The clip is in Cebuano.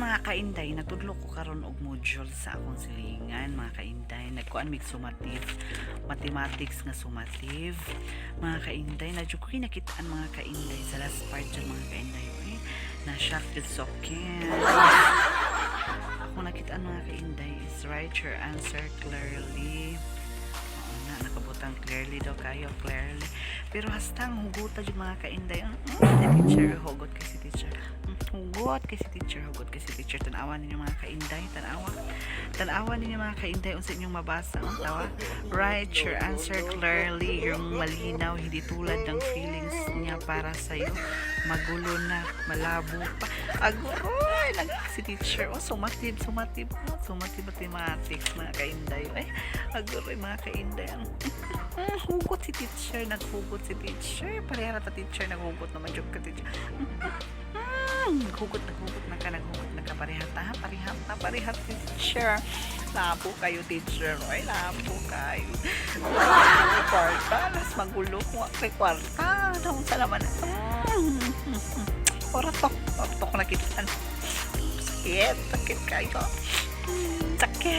Mga kainday, natudlo ko karon og module sa akong silingan, mga kainday. Nagkuan mig summative, mathematics nga summative, mga kainday. Na jud ko nakitaan, mga kainday, sa last part dyan, mga kainday. Uy, na shock jud sokin. Ako nakitaan, mga kainday, is "Write your answer clearly." Oo na, nakabutang clearly daw kayo, clearly. Pero hastang huguta jud, mga kainday. Si teacher, hugot kay si teacher. Hugot kay si teacher, hugot kay si teacher. Tanawa ninyo, mga kainday, tanawa. Tanawa ninyo, mga kainday, unsa inyong mabasa. Ang tawa. "Write your answer clearly." Yung malinaw, hindi tulad ng feelings niya para sa'yo. Magulo na, malabo pa. Aguroy, nag si teacher. Oh, summative, summative. Oh, summative mathematics, mga kainday. Ay, aguroy, mga kainday. Hugot si teacher, naghugot si teacher. Pareha ta teacher, naghugot naman jud ka, teacher. Naghugot, naghugot na ka, naghugot na ka. Pareha ta, pareha ta, pareha ta, teacher. Labo kayo, teacher. Ay, labo kayo. Ay, kwarta. Las magulo ko. Ay, kwarta. Naunsa sa naman. Ora to. Ora to ko nakitaan. Sakit. Sakit kayo. Sakit.